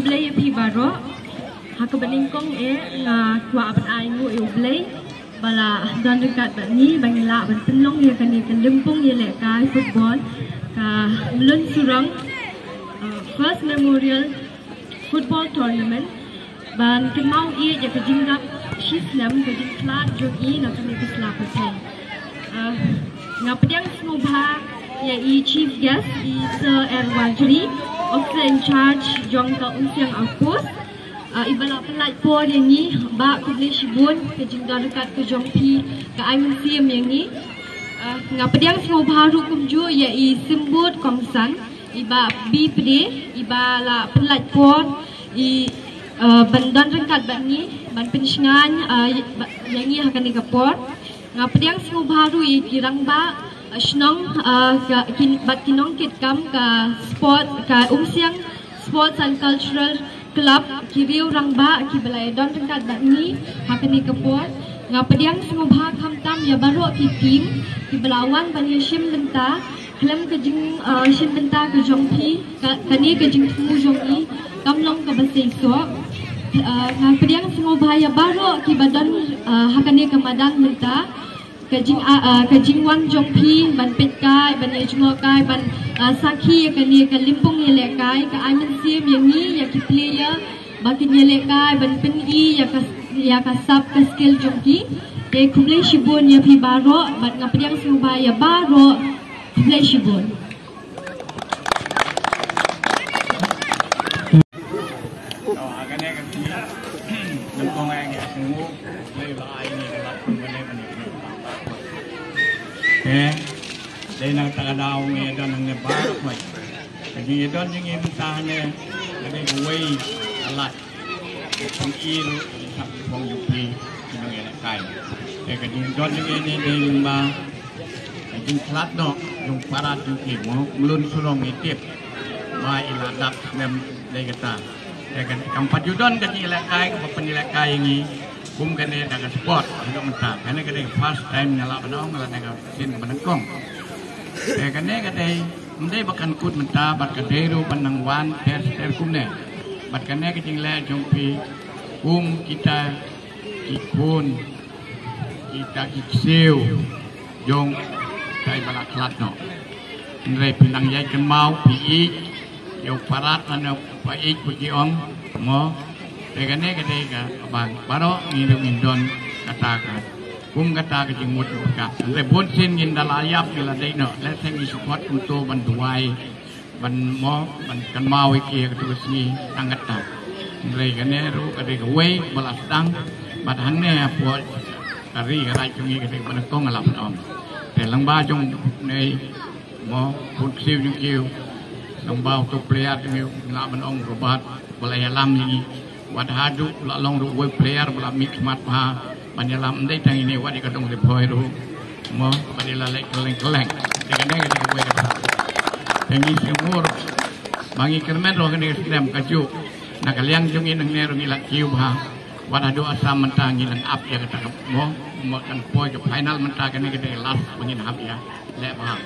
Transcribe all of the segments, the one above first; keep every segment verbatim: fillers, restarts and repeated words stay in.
Blei ïa phi baroh. Ha kaba nyngkong eh nga kwah ban ai nguh ïa U Blei ba la don ryngkat bad ngi ba ngi lah ban pynlong ïa kane ka lympung ïalehkai football ka Mlun Surong, uh, First Memorial Football Tournament ban kynmaw ïa ka jingdap shisnem ka jingkhlad jong i na kane ka sla pyrthei. Uh, nga pdiang sngewbha ïa i chief guest, i Sir R Warjri, officer in charge jong ka Umsiang Outpost. Uh, i ba la pynlait por ïa ngi, Bah, khublei shibun ka jingdon ryngkat ka jong phi ka ai mynsiem ïa ngi. Uh, nga pdiang sngewbha ruh kumjuh ïa i Symbud Kongsan, i Bah B Pde, i ba la pynlait por i, uh, ban don ryngkat bad ngi ban pynshngaiñ, uh, ïa ngi ha kane ka por. Nga pdiang sngewbha ruh ïa ki rangbah, uh, shnong, uh, ka, ki, bad ki nongkitkam ka sport, ka Umsiang Sports and Cultural Club, ki riew rangbah ki ba la ïa don ryngkat bad ngi ha kane ka por. Nga pdiang sngewbha khamtam ïa baroh ki team ki ba la wan ban ïa shim bynta khlem ka jing, uh, shim bynta ka jong phi, ka, kane ka jingthmu jong i kam long kaba seisoh. Uh, nga pdiang sngewbha ïa baroh ki ba don, uh, ha kane ka madan mynta. Ka jing, ah, ah, ka jingwan jong phi ban peit kai, ban ïa jngoh kai, ban, ah, sakhi ïa kane ka lympung ïalehkai, ka ai mynsiem ïa ngi ïa ki player ba kin ïalehkai ban pyni ïa ka, ïa ka sap ka skill jong ki. Te khublei shibun ïa phi baroh bad nga pdiang sngewbha ïa baroh. Khublei shibun. Eh, dei na kata ka daw ngi ïa don hangne baroh. Ka jingïadon jong ngi mynta hangne ka dei kawei ka lad. Ka jingïohi ruh ka jingthap jingpong jong phi ki nongïalehkai. Te ka jingïadon jong ngi hangne dei lyngba ka jingkhlad noh jong para jong ki, mo, Mlun Surong i tip ba i la dap snem dei kata. Te ka kam pat ju don ka jingïalehkai kaba pynïalehkai ïa ngi kum kane da ka sport haduh mynta. Kane ka dei first time nga lah ban ong, lane ka sien kaba nyngkong. Te kane ka dei, ym dei ba kan kut mynta bad ka dei ruh ban nang wan ter ter kumne. Bad kane ka jingleh jong phi kum kita ki khun, kita ki ksiew jong tai ba la khlad noh. Hynrei phi nang ïai kynmaw, phi ïeit ïa u parat lane u paieit ba ki ong, mo. Te kane ka dei kaba baroh ngi ruh ngin don kata ka, kum kata ka jingmut jingpyrkhat. Hynrei bun sien ngin da la ïap ngi la dei noh, lehse ngi shu khot kumto ban duwai, ban, mo, ban kynmaw ïa ki ha katu ka sngi tang kata. Hynrei kane ruh ka dei kawei ba la sdang bad hangne hapoh ka ri ka raij jong ngi ka dei kaba nyngkong, nga lah ban ong. Te lyngba jong ngi, mo, khun ksiew jong ngi, lyngba uto u player jong ngi, nga lah ban ong Robert ba la ïalam ïa ngi. Wat haduh la long ruh uwei u player ba la mih khmat bha ban ïalam, ym dei tang ine, wat ïa ka dong Ri Bhoi ruh, mo, ba dei la leh kylleng kylleng. Te kane ka dei kawei ka daw. Te ngi sngewbha ba ngi kyrmen ruh kane ka snem kajuh na ka liang jong ngi nangne ruh ngi la kiew bha. Wat haduh Assam mynta ngi nang ap ïa kata ka, mo, mo, kan poi ka final mynta, kane ka dei ka last ba ngin hap ïa leh bha.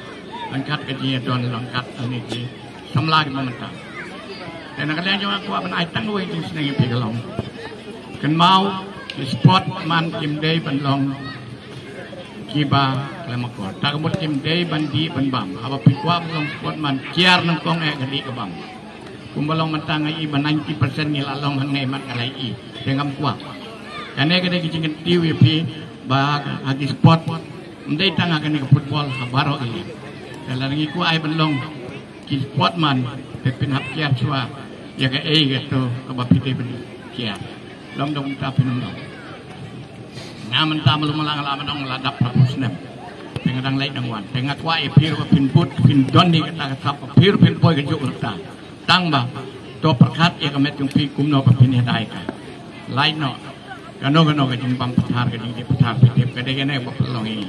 Ryngkat ka jingïadon ryngkat kine ki samla kiba mynta. Te na ka liang jong nga kwah ban ai tang kawei ka jingsneng ïa phi ka long, kynmaw, ki sportman kim dei ban long kiba khlem akor. Ta ka mut kim dei ban dih ban bam. Haba phi kwah ban long sportman, kiar nyngkong eh ka dih ka bam. Kumba long mynta nga i ba ninety percent ngi la long hangne mat nga la i. Te ngam kwah. Kane ka dei ka jingkyntiew ïa phi ba ha ki sport, ym dei tang ha kane ka football, ha baroh ki. Te lada ngi kwah ai ban long ki sportman, te phin hap kiar shuwa ïa kaei kato kaba phi dei ban kiar. Lym dei kumta phin ym long. Nga mynta malu mala nga lah ban ong la dap phra phew snem. Te nga dang leit dang wan. Te nga kwah ïa phi ruh ba phin bud, phin don ïa kata ka sap, phi ruh phin poi kajuh kata. Tang ba to pyrkhat ïa ka met jong phi kumno ba phin ïadei ka. Lait noh. Kano kano ka jingbam pathar, ka jingdih pathar, phi tip ka dei kane ba pynlong ïa ngi.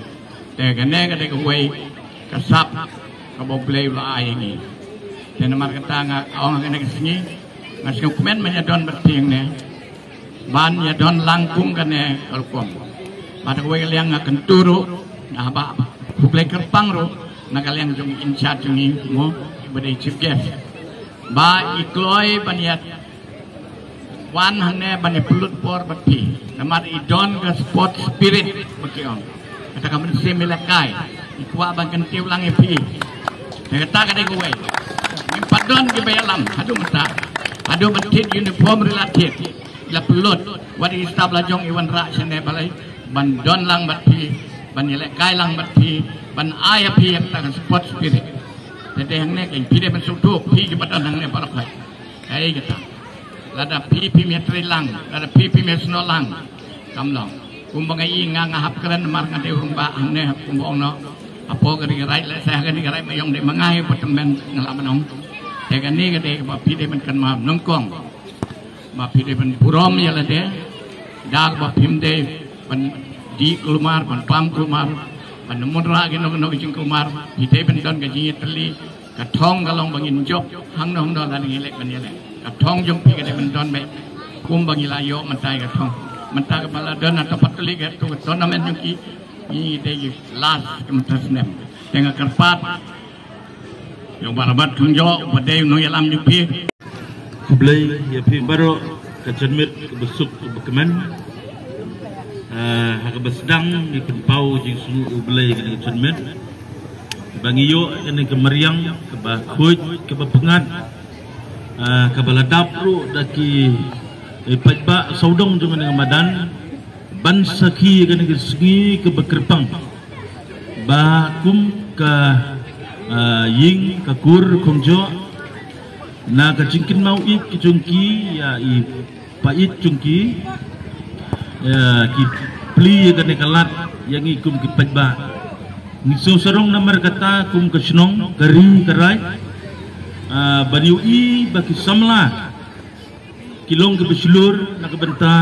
Te kane ka dei kawei ka sap kaba U Blei u la ai ïa ngi. Te namar kata nga ong ha kane ka sngi, nga sngewkmen ban ïadon bad phi hangne, ban ïadon lang kum kane ka rukom. Bad ha kawei ka liang nga kyntu ruh, nga haba U Blei kyrpang ruh na ka liang jong in charge jong ngi, mo, ba dei chief guest, ba i kloi ban ïa Wan hangne ban ïa pynlut por bad phi. Namar i don ka sport spirit ba ki ong. Kata ka mynsiem ïalehkai. I kwah ban kyntiew lang ïa phi. Te kata ka dei kawei. Ngim pat don kiba ïalam haduh mynta. Haduh ban thied uniform ri la thied. La pynlut. Wat i stap la jong i wanrah shane balei. Ban don lang bad phi. Ban ïalehkai lang bad phi. Ban ai ïa phi ïa kata ka sport spirit. Te dei hangne kein phi dei ban sngewthuh phi kiba don hangne baroh. Hei kata. Lada phi phim ïatrei lang, lada phi phim ïasnoh lang. Kam long. Kumba nga i nga nga hap kren namar nga dei u rangbah hangne kumba ong noh. Hapoh ka ri ka raid lehse ha ka ri ka raid ba ïong dei ma nga hi ba tymmen nga lah ban ong. Te kane ka dei kaba phi dei ban kynmaw nyngkong. Ba phi dei ban burom ïa lade. Da kaba phim dei ban dih kulmar, ban pam kulmar, ban wanrah kino kino ki jingkulmar. Phi dei ban don ka jingïatylli. Ka thong ka long ba ngin jop hangno hangno lada ngi leh ban ïaleh. Ka thong jong phi ka dei ban don beit kumba ngi la ïoh mynta ka thong. Mynta kaba la don hato pat kali ka tu ka tournament jong ki ngi dei ki last ka mynta snem. Te nga kyrpad ïa u Bah Robert Thungjok uba dei u nongïalam jong phi. Khublei ïa phi baroh ka janmiet kaba suk kaba kmen. Ah, ha kaba sdang ngi pynpaw jingsngew U Blei kane ka janmiet. Ba ngi ïoh kane ka mariang kaba khuid kaba pyngngad. Ah, kaba la dap ruh da ki, eh, paidbah sawdong jong kane ka madan ban sakhi kane ka sngi kaba kyrpang. Ba kum ka, ah, ïing ka kur kumjuh na ka jingkynmaw ïeit ka jong ki ïa i pait jong ki, ïa ki plie kane ka lad ïa ngi kum ki paidbah. Ngi sngewsarong namar kata kum ka shnong ka ri ka raid, ah, ban ïohi ba ki samla ki long kiba shlur na ka bynta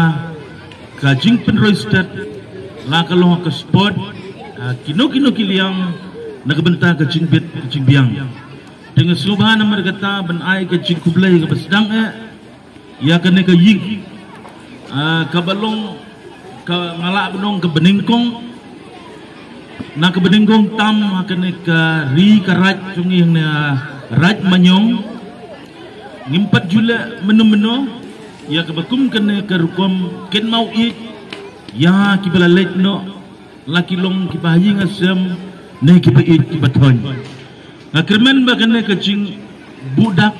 ka jingpynroi stet la ka long ka sport, ah, kino kino ki liang na ka bynta ka jingbit ka jingbiang. Te nga sngewbha namar kata ban ai ka jingkhublei kaba sdang eh ïa kane ka ïing, ah, kaba long ka nga lah ban ong ka banyngkong. Na ka banyngkong tam ha kane ka ri ka raid jong ngi hangne, ah, Raid Manyong. Ngim pat ju leh mynno mynno ïa kaba kum kane ka rukom kynmaw ïeit ïa kiba la leit noh, la ki long kiba ha ïing ha sem ne kiba ïeit kiba thoiñ. Nga kyrmen ba kane ka jingbuh dak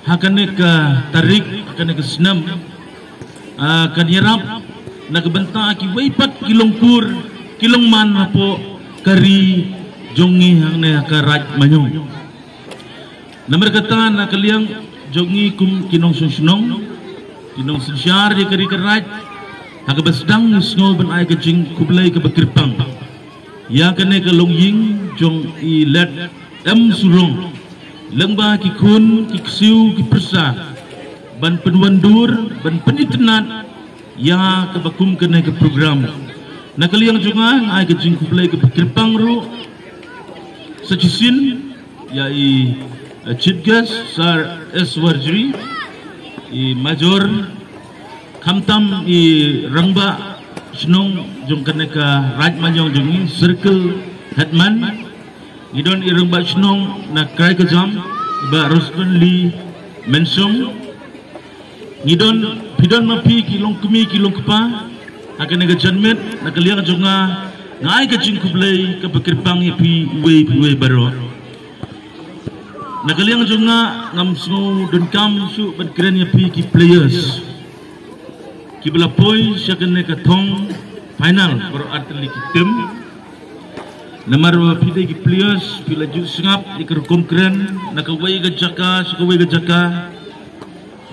ha kane ka tarik, ha kane ka snem, ah, kan ïarap na ka bynta kiwei pat ki long kur ki long man hapoh ka ri jong ngi hangne ha ka Raid Manyong. Namar kata na ka liang jong ngi kum ki nongshong shnong, ki nongsynshar ïa ka ri ka raid, ha kaba sdang ngi sngew ban ai ka jingkhublei kaba kyrpang ïa kane ka longïing jong i Lad M Surong, lyngba ki khun ki ksiew ki pyrsa ban pynwandur ban pynitynnad ïa kaba kum kane ka program. Na ka liang jong nga nga ai ka jingkhublei kaba kyrpang ruh sa shisien ïa i, eh, Chief Guest Sir S Warjri, i Major, khamtam i rangbah shnong jong kane ka Raid Manyong jong ngi, Circle Headman. Ngi don i rangbah shnong na Kraikajam, Bah Rosemond Lee Mensong. Ngi don, phi don ma phi ki longkmie ki longkpa ha kane ka janmiet. Na ka liang jong nga nga ai ka jingkhublei kaba kyrpang ïa phi uwei pa uwei baroh. Na ka liang jong nga ngam sngew donkam shuh ban kren ïa phi ki players kiba la poi sha kane ka thong final baroh artylli ki tim. Namar ba phi dei ki players phi la ju sngap ïa ka rukom kren na kawei ka jaka sha kawei ka jaka,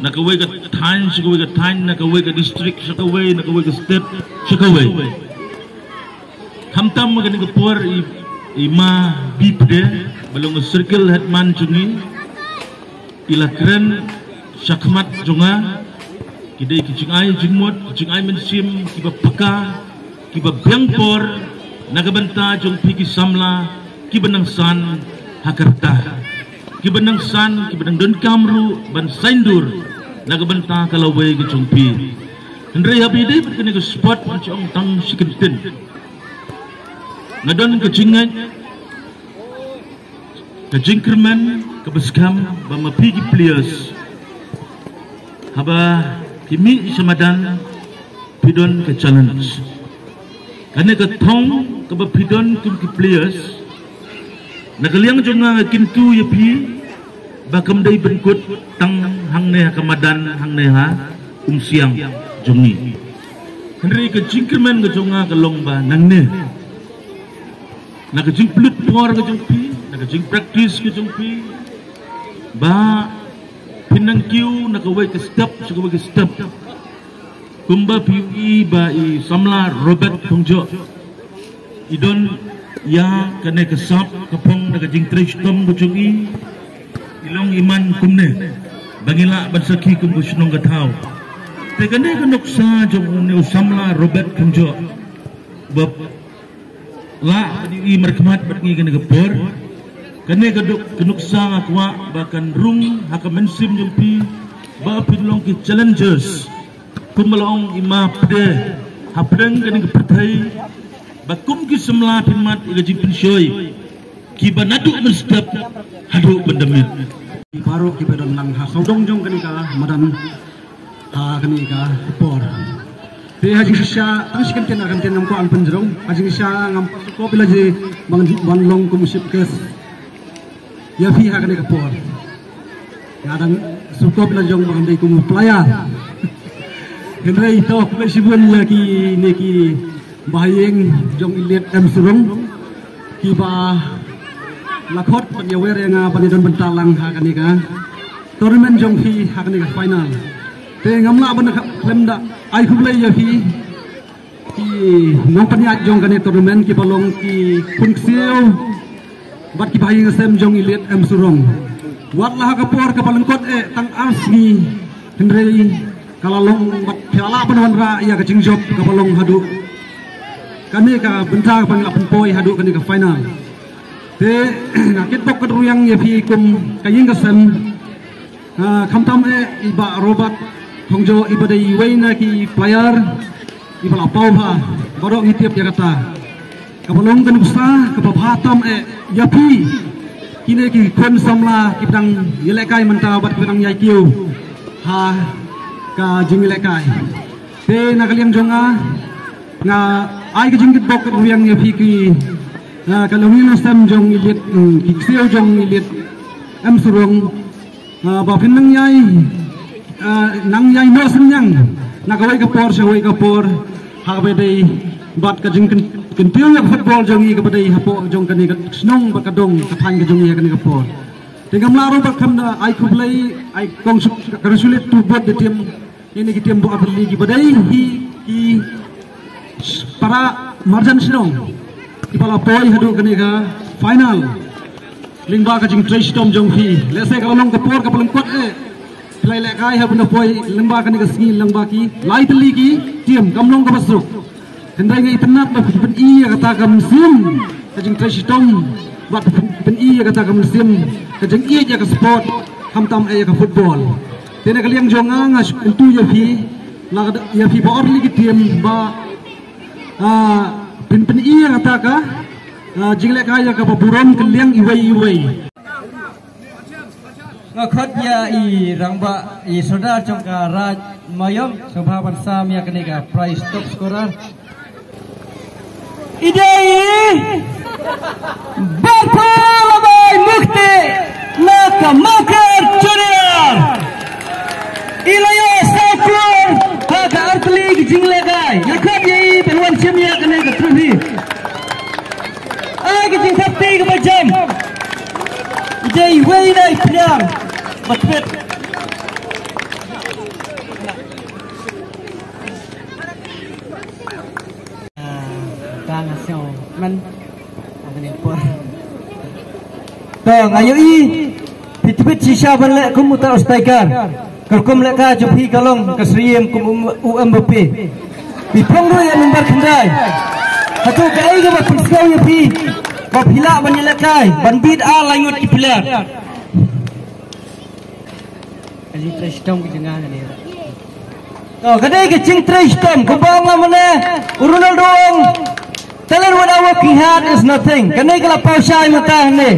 na kawei ka thaiñ sha kawei ka thaiñ, na kawei ka district sha kawei, na kawei ka state sha kawei. Khamtam ha kane ka por i, i Ma Bipde ba long Circle Headman jong ngi, i la kren shakhmat jong nga. Ki dei ki jingai jingmut, ki jingai mynsiem kiba paka, kiba biang por na ka bynta jong phi ki samla kiba nang san ha ka rta, kiba nang san, kiba nang donkam ruh ban saindur na ka bynta ka lawei ka jong phi. Hynrei haba ïadei bad kane ka sport, ngan shu ong tang shi kyntien. Nga don ka jingngeit, ka jingkyrmen kaba skhem ba ma phi ki players Haba ki mih sha madan, phi don ka challenge. Kane ka thong kaba phi don kum ki players, na ka liang jong nga nga kyntu ïa phi ba kam dei ban kut tang hangne ha ka madan, hangne ha Umsiang jong ngi. Hynrei ka jingkyrmen ka jong nga ka long ba nangne, na ka jingpynlut por ka jong phi, na ka jingpractice ka jong phi, ba phin nang kiew na kawei ka step sha kawei ka step. Kumba phi ïohi ba i samla Robert Thongjoh i don ïa kane ka sap ka phong na ka jingtrei shitom ka jong i. I long i man kumne ba ngi lah ban sakhi kum ka shnong ka thaw. Te kane ka nuksa jong une u samla Robert Thongjoh ba lah ban ïohi markhmat bad ngi kane ka por. Kane ka duk ka nuksa nga kwah ba kan rung ha ka mynsiem jong phi ba phin long ki challengers. Kum ba long i ma pde hapdeng kane ka pyrthei, ba kum ki samla phin mad ïa ka jingpynshoi kiba naduh mynstep haduh ban da miet. Baroh kiba don lang ha sawdong jong kane ka madan ha kane ka por. Te ha jingshisha, tang shi kyntien ar kyntien ngam kwah ban pynjrong. Ha jingshisha ngam kwah sukop ila ji ban, ban long kum chief guest ïa phi ha kane ka por. Nga dang sukop ila jong ba kan dei kum player. Hynrei to khublei shibun ïa kine ki bahaïing jong Elite M Surong kiba la khot ban ïawer ïa nga ban ïadon bynta lang ha kane ka tournament jong phi ha kane ka final. Te ngam lah ban khlem da ai khublei ïa phi ki nongpynïaid jong kane tournament kiba long ki khun ksiew bad ki bahaïing sem jong Elite M Surong. Wat la ha ka por kaba lyngkot eh tang ar sngi, hynrei ka la long bad phi la lah ban wanrah ïa ka jingjop kaba long haduh kane ka bynta kaba ngi la pynpoi haduh kane ka final. Te nga kitbok ka rwiang ïa phi kum ka ïing ka sem. Ah, khamtam eh i bah Robert Thongjoh iba dei iwei na ki player iba la paw bha, baroh ngi tip ïa kata. Kaba long ka nuksa kaba bha tam eh ïa phi kine ki khun samla kiba dang ïalehkai mynta bad kiba dang ïai kiew ha ka jingïalehkai. Te na ka liang jong nga, nga ai ka jingkitbok ka rwiang ïa phi ki, ah, ka longïing longsem jong Elite, mm, ki ksiew jong Elite M Surong, ah, ba phin nang ïai, ah, nang ïai noh synñiang na kawei ka por sha kawei ka por ha kaba dei bad ka jingkyn-, kyntiew ïa ka football jong ngi kaba dei hapoh jong kane ka shnong bad ka dong ka thaiñ ka jong ngi ha kane ka por. Te ngam lah ruh ban khlem da ai khublei, I congratulate to both the team. Ïa kine ki team bad artylli kiba dei hi ki para marjan shnong kiba la poi haduh kane ka final. Lyngba ka jingtrei shitom jong phi, lehse ka la long ka por kaba lyngkot eh phi la ïalehkai ha ban da poi lyngba kane ka sngi lyngba ki lai tylli ki team, kam long kaba suk. Hynrei nga itynnad ba phi pyn-i ïa kata ka mynsiem ka jingtrei shitom, bad phi pyn-i ïa kata ka mynsiem ka jingïeit ïa ka sport, khamtam eh ïa ka football. Te na ka liang jong nga, nga shu kyntu ïa phi, la ka da, ïa phi ba artylli ki team ba, ah, phin pyn-i ïa kata ka, ah, jinglehkai ïa kaba burom kylliang iwei iwei. Nga khot ïa i rangbah, i sordar jong ka Raid Mawïong, sngewbha ban sam ïa kane ka prize top scorer. I dei i Bartholomew Mukhte na ka Mawkhar Junior. I la ïoh saw klur ha ka artylli ki jinglehkai. Nga khot ïa i ban wan shim ïa kane ka trophy. Ai ka jingthap kti kaba jam. I dei iwei na i pynïar ba tbit. Ah, ka nga sngew man. Ang ni por. To, nga ïohi phi tbit shisha ban leh kum uta u striker. Ka rukom lehkai jong phi ka long ka syriem kum u, u Mbappe. Phi phong ruh ïa number khyndai. Hato kaei kaba pynsngew ïa phi ba phi lah ban ïalehkai ban beat ar lai ngut ki player? Ka jingtrei shitom ka jong nga kane. To, ka dei ka jingtrei shitom, kumba ong nga mynne, u Ronaldo u ong, "Talent without working hard is nothing." Kane ka la paw shai mynta hangne.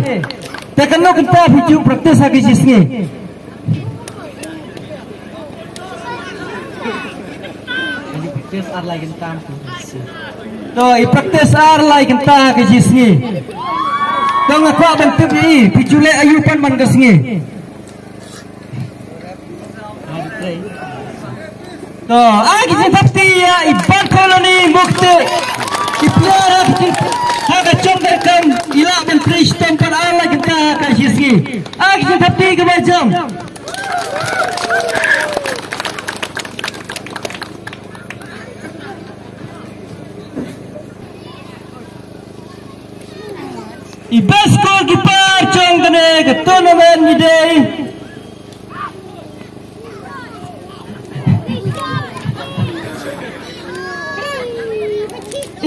Te kano kynta phi ju practice ha ki shi sngi. Practice ar lai kynta. To, i practice ar lai kynta ka shi sngi. To, nga kwah ban tip ïa i, phi ju leh aïu pat man ka sngi. To, ai ki jingthap kti ïa i Bar Colony Mukti. I player ha ka jing, ha ka jong ka kam, i lah ban trei shitom pat ar lai kynta ha ka shi sngi. Ai ki jingthap kti kaba jam. I best goalkeeper jong kane ka tournament i dei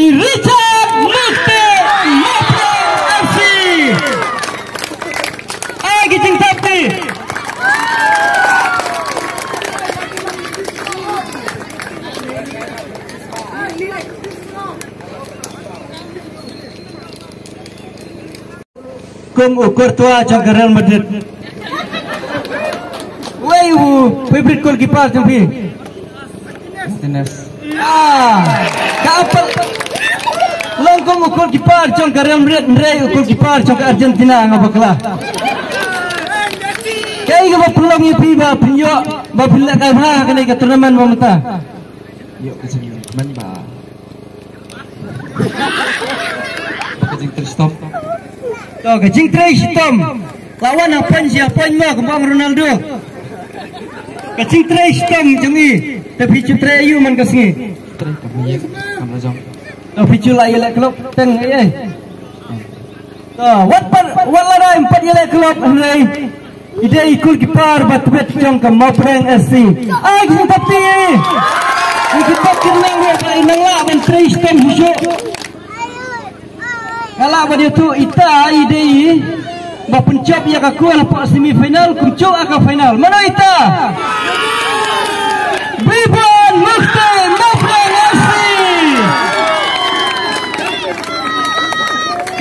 i Richard Mukti, Mawpreng F C. Ai ki jingthap kti. Kum u Courtois jong ka Real Madrid. Wei u favorite goalkeeper jong phi? Martinez. Ah, ka apel. Long kum u goalkeeper jong ka Real Madrid, hynrei u goalkeeper jong ka Argentina nga bakla. Kaei kaba pynlong ïa phi ba phin ïoh, ba phin lehkai bha ha kane ka tournament ba mynta? Ïoh ka jingkmen ba. Ka jingtrei shitom. To, ka jingtrei shitom. La wan ha point shi ha point mo, kumba ong Ronaldo. Ka jingtrei shitom jong i. Te phi ju trei aïu man ka sngi? Trei ka ba ïa, kam la jong. To, phi ju la ïaleh club teng ei ei. To, wat pat, wat la dei em pat ïaleh club hynrei. I dei i goalkeeper ba tbit jong ka Mawpreng F C. Ai ki jingthap kti. Ki jingthap kti nang ruh ba i nang lah ban trei shitom shuh shuh. Nga lah ban ïathuh ita i dei i ba pynjop ïa ka kol hapoh semi final, kumjuh ha ka final. Mano ita? Bribon Mukti, Mawpreng F C.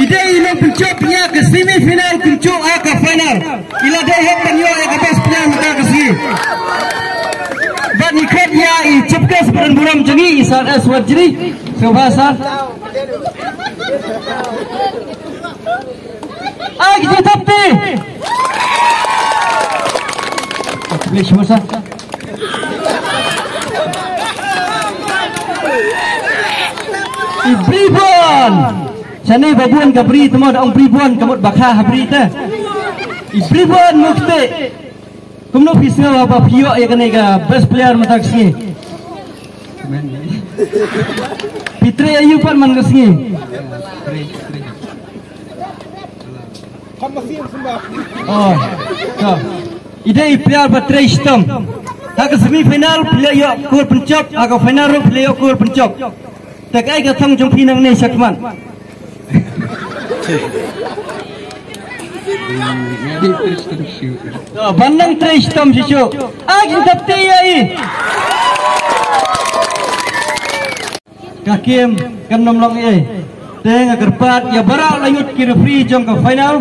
I dei i nongpynjop ïa ka semi final, kumjuh ha ka final. I la dei hok ban ïoh ïa ka best player mynta ka sngi. Bad ngi khot ïa i chief guest ba don burom jong ngi, i Sir S Warjri. Sngewbha Sir. Ai ki jingthap kti. Please, sngewbha Sir. I Bribon. Shane ba bun ka bri te mo, da ong Bribon ka mut ba kha ha bri te. I Bribon Mukti. Kumno phi sngew ba phi ïoh ïa kane ka best player mynta ka sngi? Phi trei aïu pat man ka sngi? Oh, to. I dei i player ba trei shitom. Ha ka semi final phi la ïoh kol pynjop, ha ka final ruh phi la ïoh kol pynjop. Te kaei ka thong jong phi nangne shakhmat? To, ban nang trei shitom shisha. Ai ki jingthap kti ïa i. Ka kem kan ym long ei. Te nga kyrpad ïa baroh laingut ki referee jong ka final,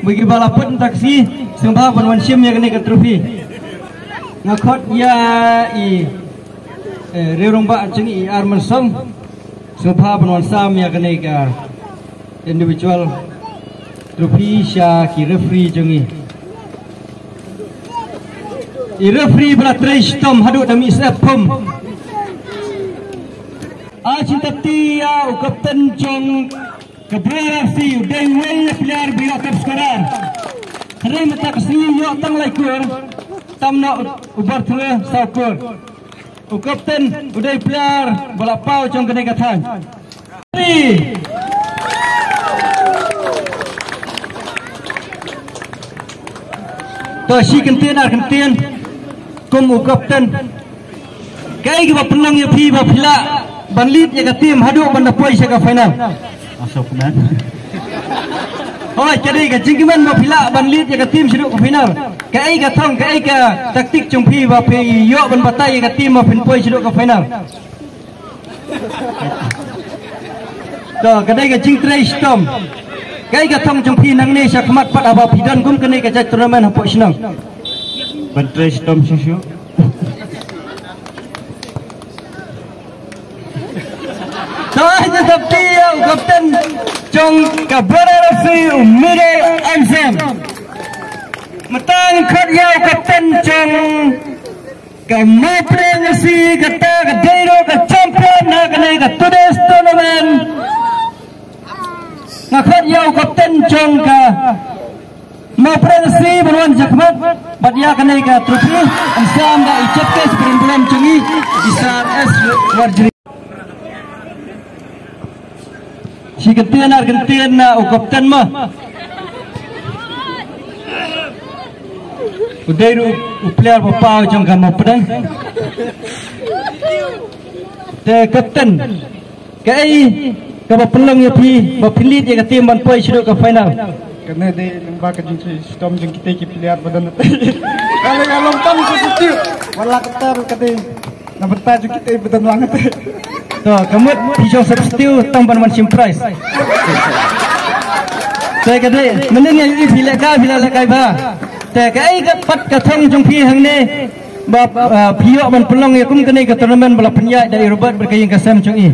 ba kiba la put mynta ka sngi, sngewbha ban wan shim ïa kane ka trophy. Nga khot ïa i, eh, riewrangbah jong ngi i Arman Song. Sngewbha ban wan sam ïa kane ka individual trophy sha ki referee jong ngi. I referee ba la trei shitom haduh da mih sep pum. Ai ki jingthap kti ïa u kapten jong ka Bribon F C, u dei uwei na player ba ïoh top scorer. Hynrei mynta ka sngi u ïoh tang lai kol, tam noh u Barthelme saw kol. U kapten u dei player ba la paw jong kane ka thaiñ. To shi kyntien ar kyntien kum u kapten. Kaei kaba pynlong ïa phi ba phi lah ban lead ïa ka team haduh ban da poi sha ka final? Asa pynlong. Hoi, ka dei ka jingkmen ba phi lah ban lead ïa ka team shaduh ka final. Kaei ka thong, kaei ka taktik jong phi ba phi ïoh ban batai ïa ka team ba phin poi shaduh ka final? To, ka dei ka jingtrei shitom. Kaei ka thong jong phi nangne shakhmat pat haba phi don kum kane ka jait tournament hapoh shnong? Ban trei shitom shuh shuh. Kapten, kapten jong ka Brother F C u Miguel Amsem. Mynta khot ïa u kapten jong ka Mawpdeng F C, kata ka dei ruh ka champion na kane ka today's tournament. Nga khot ïa u kapten jong ka Mawpdeng F C ban wan shakhmat bad ïa kane ka trophy. Amsem da i chief guest, prin burom jong i, i Sir S Warjri. Shi kyntien ar kyntien na u kapten ma. U dei ruh u player ba paw jong ka Mawpdeng. Te kapten, kaei kaba pynlong ïa phi ba phi lead ïa ka team ban poi sha ka final? Kane dei lyngba ka jingshitom jong kita ki player ba don. Kane ka long tang substitute. Wala kata ka dei na bynta jong kita ba don lang te. To, ka mut phi shong substitute tang ban wan shim prize. Te ka dei, mynnin ïa phi lehkai, phi la lehkai bha. Te kaei ka pat ka thong jong phi hangne ba, ah, phi ïoh ban pynlong ïa kum kane ka tournament ba la pynïaid da i Robert bad ka ïing ka sem jong i?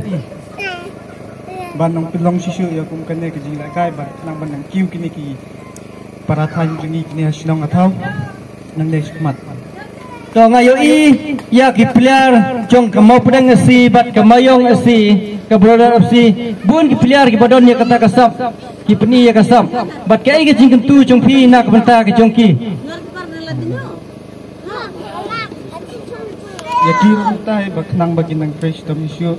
Ban nang pynlong shisha ïa kum kane ka jinglehkai bad nang ban nang kiew kine ki para thaiñ jong ngi kine ha shnong ha thaw. Nang dei shikmat. To nga ïohi ïa ki player jong ka Mawpdeng F C bad ka Mawïong F C, ka Brother F C, bun ki player kiba don ïa kata ka sap, ki pyni ïa ka sap. Bad kaei ka jingkyntu jong phi na ka bynta ka jong ki? Ïa ki ruh mynta ba khnang ba kin nang fresh tam issue.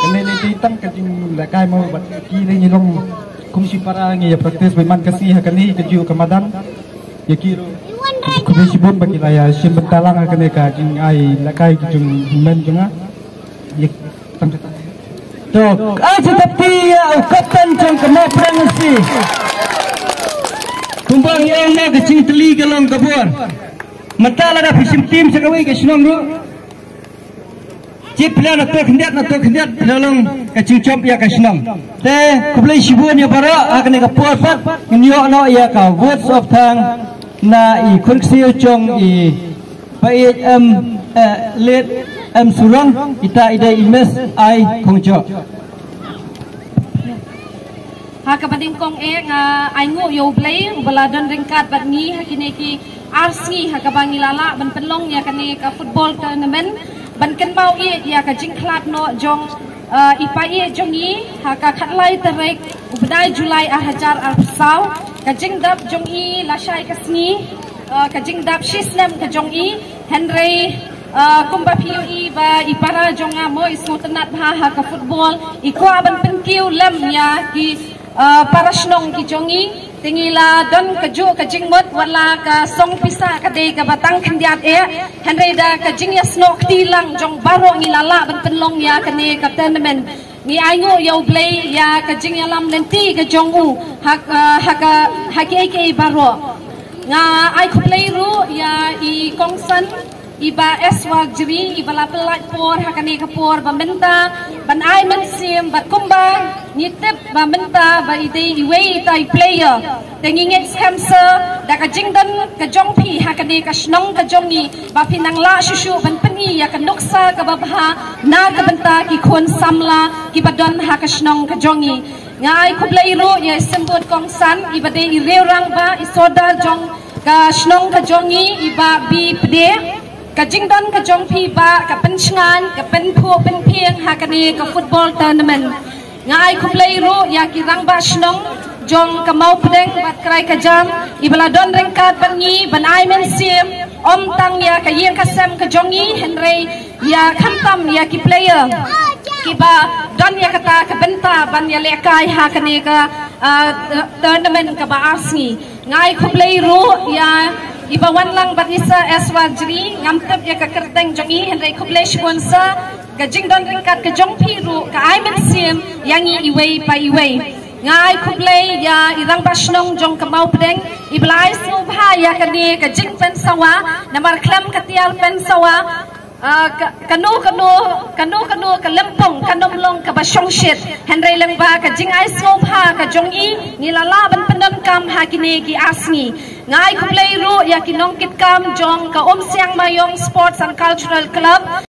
Kane ne dei tang ka jinglehkai mo bad ki ne ngi long kum shi para ngi ïa practice ba man ka sngi ha kane ka juh ka madan. Ïa ki ruh khublei shibun ba ki la ïa shim bynta lang ha kane ka jingai lehkai ki jong hynmen jong nga. Ïa tang kata. To, ai sa tapi ïa u kapten jong ka Mawpdeng F C. Kumba ngi ong na ka jingtylli ka long ka bor. Mynta lada phi shim team sha kawei ka shnong ruh, jied phi la na to khyndiat, na to khyndiat, phi la long ka jingjop ïa ka shnong. Te khublei shibun ïa baroh, ha kane ka por pat ngin ïoh noh ïa ka votes of thanks na i khun ksiew jong i Paieit M, eh, Late M Surong, ita i dei i Miss Ai Khongjoh. Ha kaba nyngkong eh nga ainguh ïa U Blei uba la don ryngkat bad ngi ha kine ki ar sngi ha kaba ngi la lah ban pynlong ïa kane ka football tournament ban kynmaw ïa ka jingkhlad noh jong, eh, i paieit jong ngi ha ka khatlai tarik u bnai July ar hajar arphew saw. Ka jingdap jong i lashai ka sngi, eh, ka jingdap shisnem ka jong i, hynrei, eh, kumba phi ïohi ba i para jong nga mo i sngewtynnat bha ha ka football, i kwah ban pynkiew lem ïa ki, eh, para shnong ki jong i. Te ngi la don kajuh ka jingmut, wat la ka song pisa ka dei kaba tang khyndiat eh, hynrei da ka jingïasnoh kti lang jong baroh ngi la lah ban pynlong ïa kane ka tournament. Ngi ainguh ïa U Blei ïa ka jingïalam lynti ka jong u ha, eh, ha ka, ha kiei kiei baroh. Nga ai khublei ruh ïa i kongsan i Bah S Warjri iba la pynlait por ha kane ka por ba mynta ban ai mynsiem bad kumba ngi tip ba mynta ba i dei iwei ita i player. Te ngi ngeit skhem sa da ka jingdon ka jong phi ha kane ka shnong ka jong ngi ba phin nang lah shuh shuh ban pyni ïa ka nuksa kaba bha na ka bynta ki khun samla kiba don ha ka shnong ka jong ngi. Nga ai khublei ruh ïa i symbud kongsan iba dei i riew rangbah, i sordar jong ka shnong ka jong ngi, i Bah B Pde. Ka jingdon ka jong phi bah ka pynshngaiñ, ka pynphuh pynphieng ha kane ka football tournament. Nga ai khublei ruh ïa ki rangbah shnong jong ka Mawpdeng bad Kraikajam iba la don ryngkat bad ngi ban ai mynsiem, ym tang ïa ka ïing ka sem ka jong ngi hynrei ïa khamtam ïa ki player kiba don ïa kata ka bynta ban ïalehkai ha kane ka, ah, tournament kaba ar sngi. Nga ai khublei ruh ïa iba wan lang bad i Sir S Warjri, ngam tip ïa ka kyrteng jong i hynrei khublei shibun Sir. Ka jingdon ryngkat ka jong phi ruh ka ai mynsiem ïa ngi iwei pa iwei. Nga ai khublei ïa i rangbah shnong jong ka Mawpdeng iba la ai sngewbha ïa kane ka jingpynsawa, namar khlem ka tiar pynsawa, ah, ka, kano kano, kano kano ka lympung kan ym long kaba shongshit. Hynrei lyngba ka jingai sngewbha ka jong i ngi la lah ban pyndonkam ha kine ki ar sngi. Nga ai khublei ruh ïa ki nongkitkam jong ka Umsiang Maïong Sports and Cultural Club.